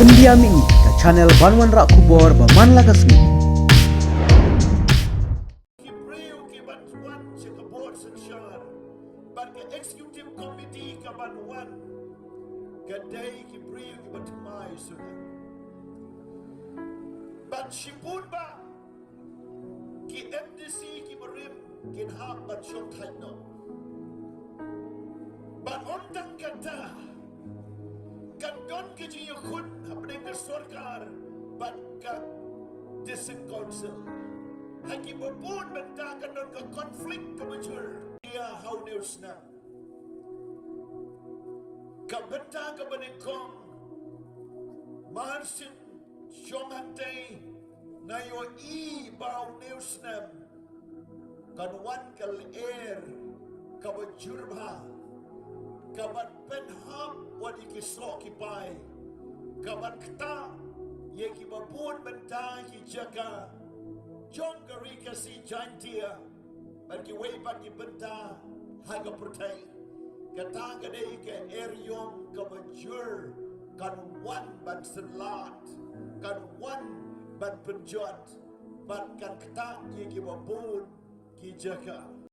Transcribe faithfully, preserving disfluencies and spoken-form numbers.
India Mih, ka channel ban wanrah khubor ba man la ka sngi. Ki briew ki ban wan sha ka bor synshar bad ka executive committee ka ban wan, ka dei ki briew ki ban thymmai shuh. Bad shibun ba ki M D C ki barim kin hap ban shong thait noh. Bad ym tang kata, kan don ka jingïakhun hapdeng ka sorkar bad ka District Council. Ha ki babun bynta kan don ka conflict kaba jur. Ïa ha une u snem. Ka bynta kaba nyngkong, marsien shong hangtei, nga ïohi ba une u snem kan wan ka lyer kaba jur bha, kaban pynhap wat ïa ki soh ki pai, kaban ktah ïa ki babun bynta ki jaka jong ka Ri Khasi Jaiñtia bad kiwei pat ki bynta ha ka pyrthei. Kata ka dei ka eriong kaba jur, kan wan ban synlad, kan wan ban pynjot bad kan ktah ïa ki babun ki jaka.